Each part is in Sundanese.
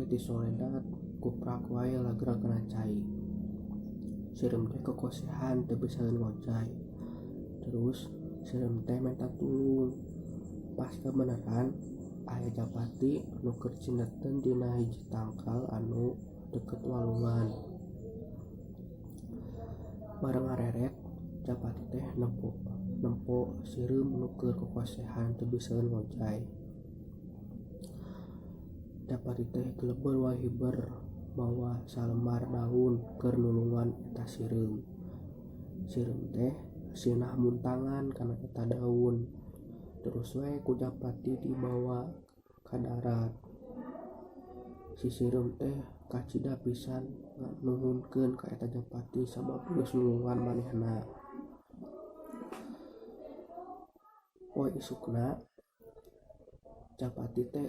Ti soledad kuprak wae lagrag kana cai. Sireum teh kokosehan teu bisaeun ngojay. Terus sireum teh menta tulung. Pas kabeneran aya japati nu keur cindeteun dina hiji tangkal anu deukeut walungan. Bareng ngareret, japati teh nempo sireum nu keur kokosehan teu bisaeun ngojay. Japati teh geleber wae hiber mawa salembar daun keur nulungan eta sireum. Sireum teh sinah muntangan kana eta daun. Terus we ku japati dibawa ka darat. Si sireum teh kacida pisan nuhunkeun ka eta japati sabab geus nulungan manehna. Poe isukna, japati teh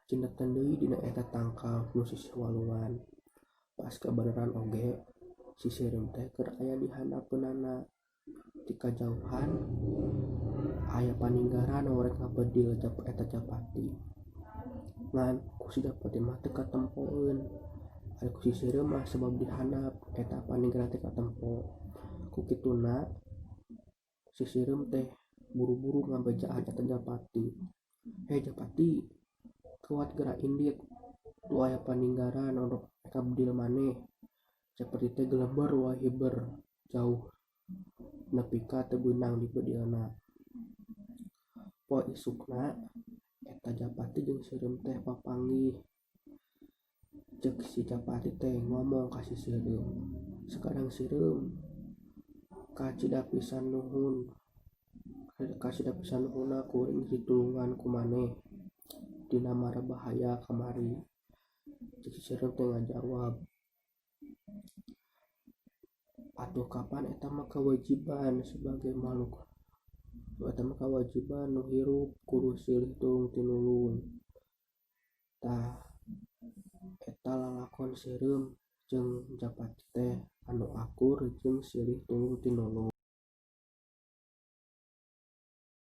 cindeteun deui dina eta tangkal nu sisih walungan. Pas kabeneran oge, si sireum teh keur aya di handapeunana. Ti kajauhan aya paninggaran nu rek ngabedil eta japati. Ngan ku si japati mah teu katempoeun. Ari ku si sireum mah sabab di handap eta paninggaran teh katempo. Ku kituna si sireum teh buru-buru ngabejaan eta japati. "Hei japati, kuat geura indit, tuh aya paninggaran anu rek ngabedil maneh." Japati teh geleber wae hiber jauh nepi ka teu beunang dibedilna. Poe isukna eta japati jeung sireum teh papanggih. Ceuk si japati teh ngomong ka si sireum, "Sakadang sireum, kacida pisan nuhun. Kacida pisan nuhunna kuring ditulungan ku maneh dina mara bahaya kamari." Ceuk si sireum teh ngajawab, "Atuh kapan eta mah kawajiban sebagai makhluk. Eta mah kawajiban nu hirup kudu silih tulung tinulung." Tah eta lalakon sireum jeung japati teh anu akur jeung silih tulung tinulung.